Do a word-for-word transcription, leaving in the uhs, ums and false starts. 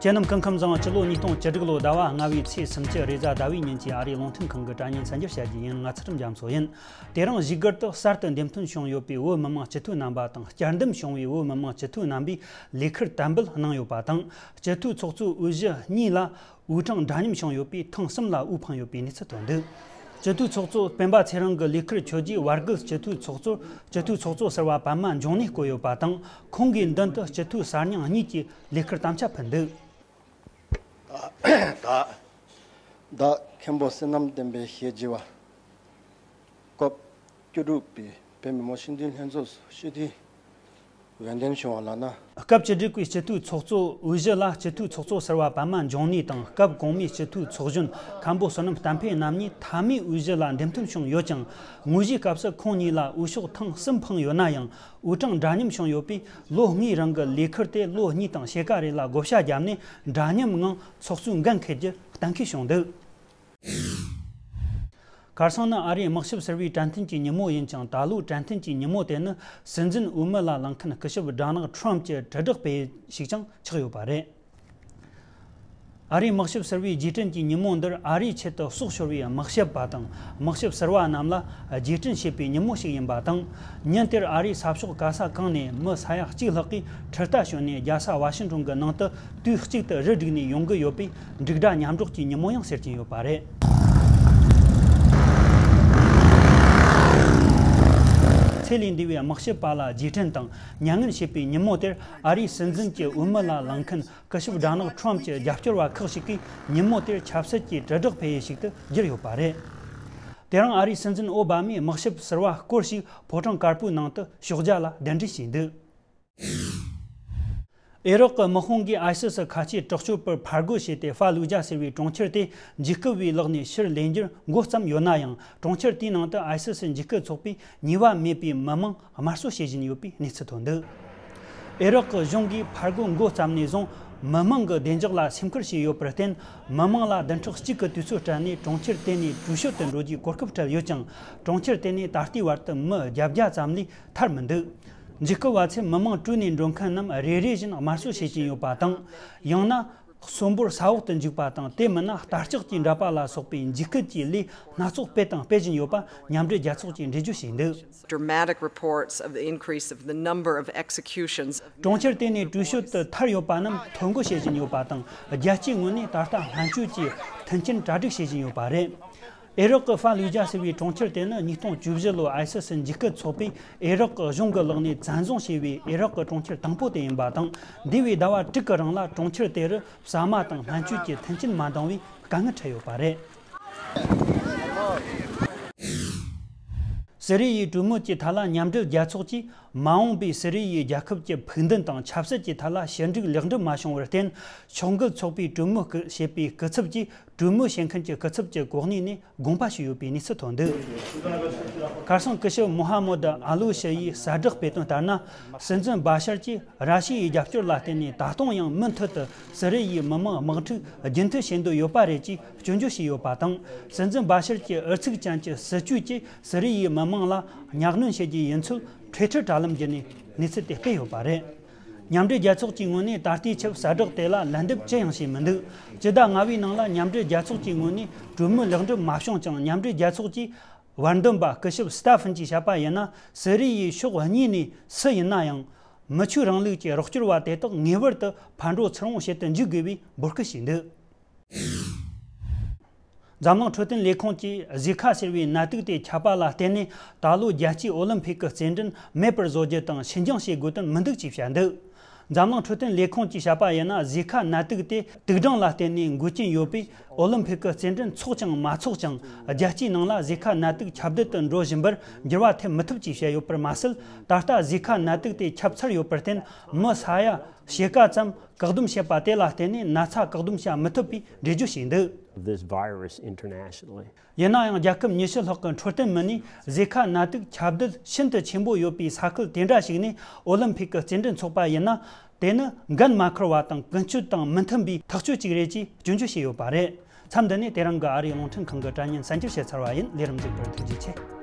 ཁྱེད་རྣམས་སྐུ་ཁམས་བཟང་། སྤྱི་ལོ་ཉིས་སྟོང་བཅུ་དྲུག་ལོ་ཟླ་བ་ལྔ་བའི་ཚེས་སུམ་ཅུ་རེས་གཟའ་ཟླ་བའི་ཉིན་གྱི་ཨ་རིའི་རླུང་འཕྲིན་ཁང་གི་དྲ་བརྙན་གསར་འགྱུར་བཤད་རྒྱུ་ཡིན། ང་ཚུལ་ཁྲིམས་རྒྱ་མཚོ་ཡིན། དེ་རིང་གཞུག་སྒར་དུ་གསར་དུ་འདེམས་ཐོན་བྱུང་ཡོད་པའི་བོད་མི་མང་སྤྱི་འཐུས་རྣམ་པ་དང་། བསྐྱར་འདེམས་བྱུང་བའི་བོད་མི་མང་སྤྱི་འཐུས་རྣམ་པས་ལས་ཁུར་དམ་འབུལ་གནང་ཡོད་པ་དང་། སྤྱི་འཐུས་ཚོགས་གཙོའི་འོས་གཞི་གཉིས་ལ་འོས་གྲངས་འདྲ་མཉམ་བྱུང་ཡོད་པས་ཐེངས་གསུམ་ལ་འོས་འཕངས་ཡོད་པའི་གནས་ཚུལ་ཐོན་འདུག་སྤྱི་འཐུས་ཚོགས་གཙོ་སྤེན་པ་ཚེ་རིང་གི་ལས་ཁུར་ཆོད་རྗེས། བར་བརྒལ་སྤྱི་འཐུས་ཚོགས་གཙོར་སྤྱི་འཐུས་ཚོགས་གཙོ་ཟུར་པ་པདྨ་འབྱུང་གནས་བསྐོས་ཡོད་པ་དང་། ཁོང་གིས་མདུན་དུ་སྤྱི་འཐུས་གསར་རྙིང་གཉིས་ཀྱི་ལས་ཁུར་དམ་བཅའ་ཕུལ་འདུག་ད་ད་ད་མཁན་པོ་བསོད་ནམས་བསྟན་པའི་ཞལ་བགྱི་བ། སྐབས་བཅུ་དྲུག་པའི་བོད་མི་མང་སྤྱི་འཐུས་ལྷན་ཚོགས་སུ་སྤྱི་འཐུས་འོས་འདེམས་བྱུང་བ་ལགས་ན། སྐབས་བཅུ་དྲུག་པའི་སྤྱི་འཐུས་ཚོགས་གཙོ་འོས་གཞི་ལ་སྤྱི་འཐུས་ཚོགས་གཙོ་ཟུར་པ་པདྨ་འབྱུང་གནས་དང་། སྐབས་གོང་མའི་སྤྱི་འཐུས་ཚོགས་གཞོན་མཁན་པོ་བསོད་ནམས་བསྟན་འཕེལ་རྣམ་གཉིས་མཐའ་མའི་འོས་གཞི་ལ་འདེམས་ཐོན་བྱུང་ཡོད་ཀྱང་། དངོས་གཞིའི་སྐབས་སུ་ཁོང་གཉིས་ལ་འོས་ཤོག་ཐེངས་གསུམ་འཕངས་ཡོད་ན་ཡང་། འོས་གྲངས་འདྲ་མཉམ་བྱུང་ཡོད་པས། ལོ་ལྔའི་རིང་གི་ལས་ཁུར་དེ་ལོ་གཉིས་དང་ཕྱེད་ཀ་རེ་ལ་བགོ་བཤའ་བརྒྱབ་ནས། འདྲ་མཉམ་ངང་ཚོགས་གཙོའི་འགན་འཁུར་རྒྱུ་གཏན་འཁེལ་བྱུང་འདུག་ཁར་སང་ནི་ཨ་རིའི་དམག་ཞབས་ཟུར་པའི་གྲོས་མཐུན་གྱི་ཉིན་མོ་ཡིན་ཅིང་། ད་ལོའི་གྲོས་མཐུན་གྱི་ཉིན་མོ་དེ་ནི་སྲིད་འཛིན་འོས་མི་ལ་ལངས་མཁན་སྐུ་ཞབས་ཌོ་ནལ་ཁྲོམ་གྱི་དྲིལ་བསྒྲགས་སྤེལ་ཡུལ་ཞིག་ཀྱང་ཆགས་ཡོད་པ་རེད། ཨ་རིའི་དམག་ཞབས་ཟུར་པའི་རྗེས་དྲན་གྱི་ཉིན་མོ་འདིར། ཨ་རིའི་ཆེད་དུ་སྲོག་ཤོར་བའི་དམག་ཞབས་པ་དང་དམག་ཞབས་ཟུར་པ་རྣམས་ལ་རྗེས་དྲན་བྱེད་པའི་ཉིན་མོ་ཞིག་ཡིན་པ་དང་། ཉིན་དེར་ཨ་རིའི་ས་ཕྱོགས་ག་ས་གང་ནས་མི་ས་ཡ་གཅིག་ལྷག་གིས་ཁྲིར་རྟ་ཞོན་ནས། རྒྱལ་ས་ཝ་ཤིང་ཏོན་གྱི་ནང་དུ་དུས་གཅིག་ཏུ་རུ་བསྒྲིགས་ནས་ཡོང་གི་ཡོད་པས། འབྲུག་སྒྲ་མཉམ་སྒྲོག་གི་ཉིན་མོ་ཡང་ཟེར་གྱིན་ཡོད་པ་རེད། ཚེ་ལས་འདས་པའི་དམག་ཞབས་པ་ལ་རྗེས་དྲན་དང་མྱ་ངན་བྱེད་པའི་ཉིན་མོ་དེར། ཨ་རིའི་སྲིད་འཛིན་གྱི་འོས་མི་ལ་ལངས་མཁན་སྐུ་ཞབས་ཌོ་ནལ་ཁྲོམ་གྱི་རྒྱབ་སྐྱོར་བ་ཁག་ཅིག་གིས་ཉིན་མོ་དེར་ཆབ་སྲིད་ཀྱི་དྲིལ་བསྒྲགས་སྤེལ་ཡུལ་ཞིག་ཏུ་གྱུར་ཡོད་པ་རེད། དེ་རིང་ཨ་རིའི་སྲིད་འཛིན་ཨོ་བྷ་མས་དམག་ཞབས་ཟུར་པ་སྐོར་ཞིག་ཕོ་བྲང་དཀར་པོའི་ནང་དུ་ཞོགས་ཇ་ལ་གདན་འདྲེན་བྱས་འདུག་ཨེ་རག་གི་དམག་དཔུང་གིས་ཨའི་སི་སི་ཁ་ཆེའི་དྲག་སྤྱོད་པར་ཕར་རྒོལ་བྱས་ཏེ། ཧྥ་ལུ་ཇ་ཟེར་བའི་གྲོང་ཁྱེར་དེ་འཇིགས་སྐུལ་བའི་ལག་ནས་ཕྱིར་ལེན་རྒྱུར་འགོ་བརྩམས་ཡོད་ན་ཡང་། གྲོང་ཁྱེར་དེའི་ནང་དུ་ཨའི་སི་སི་འཇིགས་སྐུལ་ཚོགས་པས་ཉེས་པ་མེད་པའི་མི་མང་དམར་གསོད་བྱེད་བཞིན་ཡོད་པའི་གནས་ཚུལ་ཐོན་འདུག་ཨེ་རག་གི་གཞུང་གིས་ཕར་རྒོལ་འགོ་བརྩམས་ནས་བཟུང་མི་མང་གི་བདེ་འཇགས་ལ་སེམས་ཁུར་བྱས་ཡོད་པར་བརྟེན། མི་མང་ལ་བདུན་ཕྲག་གཅིག་གི་དུས་ཚོད་སྤྲད་ནས་གྲོང་ཁྱེར་དེ་ནས་བྲོས་བྱོལ་དུ་འགྲོ་རྒྱུའི་གོ་སྐབས་སྤྲད་ཡོད་ཀྱང་། གྲོང་ཁྱེར་དེ་ནས་ད་ལྟའི་བར་དུ་མི་བརྒྱད་བརྒྱ་ཙམ་ལས་ཐར་མི་འདུག་འཇིགས་སྐུལ་བ་ཚོས་མི་མང་བྲོས་ནས་འགྲོ་མཁན་རྣམས་རེ་རེ་བཞིན་དམར་གསོད་བྱེད་ཀྱིན་ཡོད་པ་དང་། ཡང་ན་གསོན་པོར་ས་འོག་ཏུ་འཇུག་པ་དང་། དེ་མིན་ན་ལྟ་ལྕག་གིས་འདྲ་པ་ལ་སོགས་པའི་འཇིགས་སྐུལ་གྱི་ལས་སྣ་ཚོགས་སྤེལ་དང་སྤེལ་བཞིན་ཡོད་པ་མཉམ་འབྲེལ་རྒྱལ་ཚོགས་ཀྱིས་འགྲེལ་བརྗོད་བྱས་འདུག Dramatic reports of the increase of the number of executions of གྲོང་ཁྱེར་དེ་ནས་བྲོས་བྱོལ་དུ་ཐར་ཡོད་པ་རྣམས་ཐོ་འགོད་བྱེད་བཞིན་ཡོད་པ་དང་། རྒྱལ་སྤྱིའི་ངོས་ནས་ད་ལྟ་སྨན་བཅོས་ཀྱི་མཐུན་རྐྱེན་གྲ་སྒྲིག་བྱེད་བཞིན་ཡོད་པ་རེད། ཨེ་རག་གི་ཧྥ་ལུ་ཇ་ཟེར་བའི་གྲོང་ཁྱེར་དེ་ནི་ཉིས་སྟོང་བཅུ་བཞི་ལོར་ཨའི་སི་སི་འཇིགས་སྐུལ་ཚོགས་པས་ཨེ་རག་གི་གཞུང་གི་ལག་ནས་བཙན་བཟུང་བྱས་པའི་ཨེ་རག་གི་གྲོང་ཁྱེར་དང་པོ་དེ་ཡིན་པ་དང་། འདས་པའི་ཟླ་བ་དྲུག་གི་རིང་ལ་གྲོང་ཁྱེར་དེ་རུ་ཟ་མ་དང་སྨན་བཅོས་ཀྱི་མཐུན་རྐྱེན་མ་འདང་བའི་དཀའ་ངལ་འཕྲད་ཡོད་པ་རེད། སི་རི་ཡའི་གྲོས་མོལ་གྱི་ཐད་ལ་མཉམ་འབྲེལ་རྒྱལ་ཚོགས་ཀྱིས་མ་འོངས་པའི་སི་རི་ཡའི་རྒྱལ་ཁབ་ཀྱི་ཕུགས་འདུན་དང་ཆབ་སྲིད་ཀྱི་ཐད་ལ་ཞི་འགྲིག་ལེགས་འགྲུབ་མ་བྱུང་བར་བརྟེན། ཕྱོགས་འགལ་ཚོགས་པས་གྲོས་མོལ་བྱེད་པའི་སྐུ་ཚབ་ཀྱིས་གྲོས་མོལ་བྱེད་མཁན་གྱི་སྐུ་ཚབ་ཀྱི་གོ་གནས་ནས་དགོངས་པ་ཞུས་ཡོད་པའི་གནས་ཚུལ་ཐོན་འདུག་ཁར་སང་སྐུ་ཞབས་མོ་ཧ་མོད་ཨ་ལུ་ཤི་ཡིས་གསལ་བསྒྲགས་སྤེལ་དོན་ལྟར་ན། སྲིད་འཛིན་བྷ་ཤར་གྱིས་ར་ཤི་ཡའི་རྒྱབ་སྐྱོར་ལ་བརྟེན་ནས་ད་དུང་ཡང་མུ་མཐུད་དུ་སི་རི་ཡའི་མི་མང་དམག་འཁྲུག་རྒྱུན་མཐུད་བྱེད་འདོད་ཡོད་པ་རེད་ཅེས་སྐྱོན་བརྗོད་བྱས་ཡོད་པ་དང་། སྲིད་འཛིན་བྷ་ཤར་གྱི་ཨུ་ཚུགས་ཅན་གྱི་སྲིད་བྱུས་ཀྱིས་སི་རི་ཡའི་མི་མང་ལ་གཉའ་གནོན་བྱེད་རྒྱུ་ཡིན་ཚུལ་ཊུའི་ཊར་དྲ་ལམ་བརྒྱུད་ནས་གནས་ཚུལ་དེ་སྤེལ་ཡོད་པ་རེད། མཉམ་འབྲེལ་རྒྱལ་ཚོགས་ཀྱི་ངོས་ནས་ད་ལྟའི་ཆར་གསལ་བསྒྲགས་དེ་ལ་ལན་འདེབས་ཅི་ཡང་བྱས་མི་འདུག་སྤྱི་ཟླ་ལྔ་པའི་ནང་ལ་མཉམ་འབྲེལ་རྒྱལ་ཚོགས་ཀྱི་ངོས་ནས་གྲོས་མོལ་ལེགས་འགྲུབ་མ་བྱུང་ཀྱང་། མཉམ་འབྲེལ་རྒྱལ་ཚོགས་ཀྱི་བར་འདུམ་པ་སྐུ་ཞབས་སི་ཏ་ཧྥིན་གྱིས་བཤད་པ་ཡིན་ན། སི་རི་ཡའི་ཕྱོགས་གཉིས་ནས་སུ་ཡིན་ན་ཡང་། མི་ཆོས་རིང་ལུགས་ཀྱི་རོགས་སྐྱོར་བ་དེ་དག་ངེས་པར་དུ་ཕར་འགྲོ་ཚུར་འོང་བྱེད་དུ་འཇུག་དགོས་པའི་འབོད་སྐུལ་བྱས་འདུག་འཛམ་གླིང་འཕྲོད་བསྟེན་ལས་ཁུངས་ཀྱིས་ཟི་ཁ་ཟེར་བའི་ནད་དུག་དེ་ཁྱབ་པ་ལ་བརྟེན་ནས། ད་ལོ་རྒྱལ་སྤྱིའི་ཨོ་ལིམ་ཕིག་གི་རྩེད་འགྲན་མེད་པར་བཟོ་རྒྱུ་དང་ཕྱིར་འགྱངས་བྱེད་དགོས་དོན་མི་འདུག་ཅེས་བཤད་འདུག་འཛམ་གླིང་འཕྲོད་བསྟེན་ལས་ཁུངས་ཀྱིས་བཤད་པ་ཡིན་ན། ཟི་ཁ་ནད་དུག་དེ་དུག་སྦྲང་ལ་བརྟེན་ནས་འགོས་ཀྱིན་ཡོད་པས། ཨོ་ལིམ་ཕིག་གི་རྩེད་འགྲན་འཚོགས་ཀྱང་མ་འཚོགས་ཀྱང་། རྒྱལ་སྤྱིའི་ནང་ལ་ཟི་ཁ་ནད་དུག་ཁྱབ་གདལ་དུ་འགྲོ་བཞིན་པར་འགྱུར་བ་ཐེབས་མི་ཐུབ་ཅེས་བཤད་ཡོད་པར་མ་ཟད། ད་ལྟ་ཟི་ཁ་ནད་དུག་དེ་ཁྱབ་ཚར་ཡོད་པར་བརྟེན། མི་ས་ཡ་ཕྱེད་ཀ་ཙམ་བཀག་སྡོམ་བྱས་པ་དེ་ལ་བརྟེན་ནས་ན་ཚ་བཀག་སྡོམ་བྱ་མི་ཐུབ་པའི་འགྲེལ་བརྗོད་བྱས་འདུག this virus internationally. ཡིན་ན་ཡང་། རྒྱལ་ཁབ་ཉི་ཤུ་ལྷག་གི་འཕྲོད་བསྟེན་མི་སྣས་ཟི་ཁ་ནད་དུག་ཁྱབ་གདལ་ཤིན་ཏུ་ཆེན་པོ་ཡོད་པའི་ས་ཁུལ་དེ་འདྲ་ཞིག་ནས་ཨོ་ལིམ་ཕིག་གི་རྩེད་འགྲན་འཚོགས་པ་ཡིན་ན། དེ་ནི་འགན་མ་འཁུར་བ་དང་ཀུན་སྤྱོད་དང་མི་མཐུན་པའི་ཐག་གཅོད་ཅིག་རེད་ཅེས་སྐྱོན་བརྗོད་བྱས་ཡོད་པ་རེད། མཚམས་འདི་ནས་དེ་རིང་གི་ཨ་རིའི་རླུང་འཕྲིན་ཁང་གི་དྲ་བརྙན་གསར་འགྱུར་བཤད་ཚར་བ་ཡིན། ལས་རིམ་གཟིགས་པར་ཐུགས་རྗེ་ཆེ།